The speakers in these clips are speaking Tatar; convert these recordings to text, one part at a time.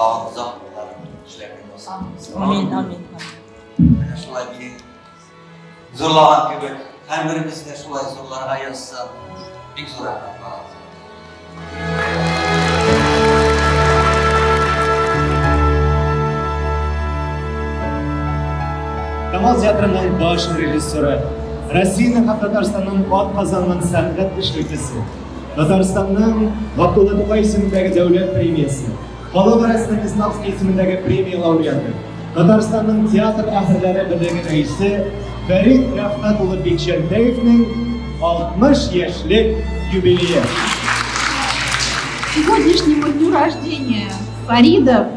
Тагын озак еллар эшләргә язсын. Амин, амин. Менә шулай мине зурлаган кебек, һәрберебезне шулай зурларга язсын. Бик зур рәхмәт барыгызга. Камал театрының баш режиссеры, Россиянең һәм Татарстанның атказанган сәнгать эшлеклесе, Татарстанның Габдулла Тукай исемендәге дәүләт премиясе, Халыкара Станиславский исемендәге премия лауреаты, Татарстанның театр әһелләре берлеге рәисе Фәрит Рәфкать улы Бикчәнтәевнең 60 яшьлек юбилее. Сегодняшнему дню рождения Фарида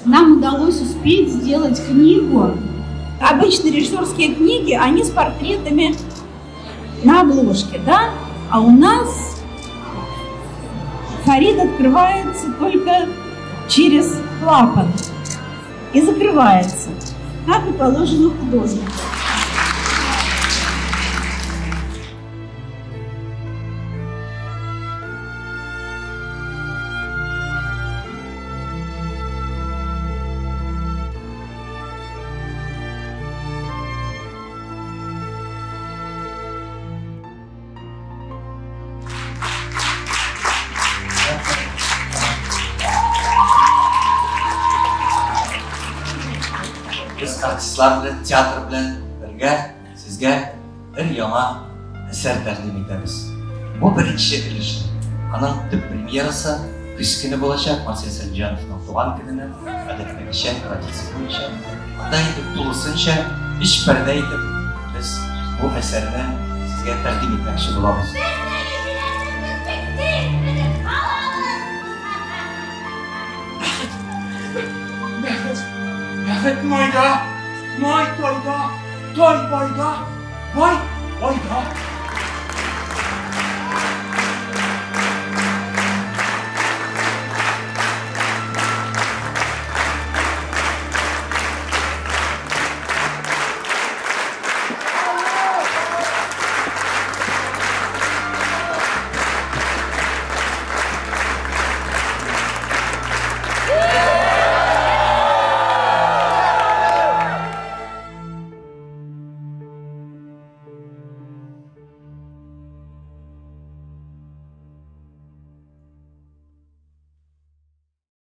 нам удалось успеть сделать книгу. Обычно режиссерские книги, они с портретами на обложке, да? А у нас Фарид открывается только через клапан и закрывается, как и положено художнику. Без артистлар белән, театр белән бергә сезгә бер яңа әсәр тәкъдим итәбез. Бу беренче өлеше. Аның төп премьерасы көз көне булачак, Марсель Сәлимҗановның туган көненә, гадәттәгечә, традиция буенча. Анда инде тулысынча өч пәрдә итеп без бу әсәрне сезгә тәкъдим итмәкче булабыз. Бәхет, бәхет майда, май тайда, тай байда, бай байда.